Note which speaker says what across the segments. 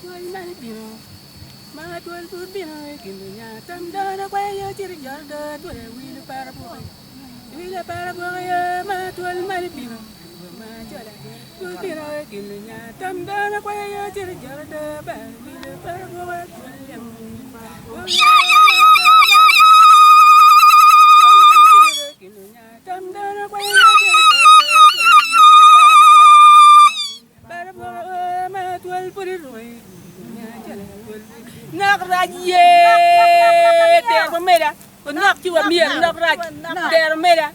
Speaker 1: Twol man bino, ma twol pud bino i kin lunya tam dano kweyo cito i joro do twol awilo paro buke wilo paro buke yo ma twol man bino ma cola pud bino i kin lunya tam dano kweyo cito i joro do wilo paro buke twol lemo tam dano kweyo cito i joro do Nok rac ye dero meda onok ci wamyero nok rac dero meda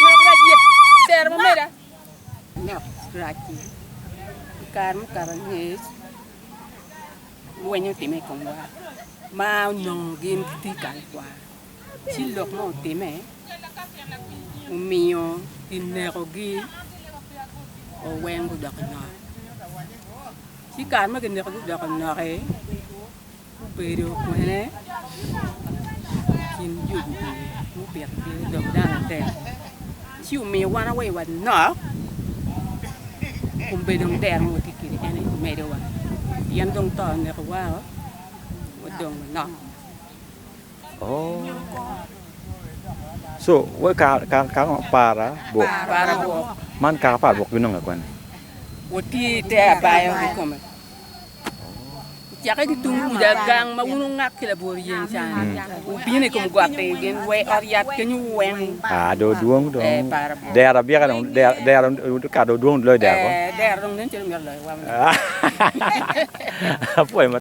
Speaker 1: nok rac ye dero meda nok rac i kare mukato angec lweny otime i komwa ma onongo gin gitye i gang kwa ci lok mo otime omiyo kinekogi weng gudoko nok. Ci kare ma kinekogi gudoko nok-ki gubedo kwene i kin jo gubedo mupitogi odong dano adek ci omiyo wan aye wanok kombeddi dong dero ma watye kwede en aye medowa pien dong to onekowa wadong manok.
Speaker 2: So kaka para buk man kaka para buk ginonge kwene?
Speaker 1: Watye i te abayo kikome. Ocake ki tung kuca gang ma wun wungak ki labwor yeng ca wubino i kom got-ti gin wek ot yat kenyo weng.
Speaker 2: Ah dong dwong dong dero abyeka dong dero kare dong dwong loyo dero ko.
Speaker 1: Dero dong nen calo mito loyo wa.
Speaker 2: Apwoyo matek.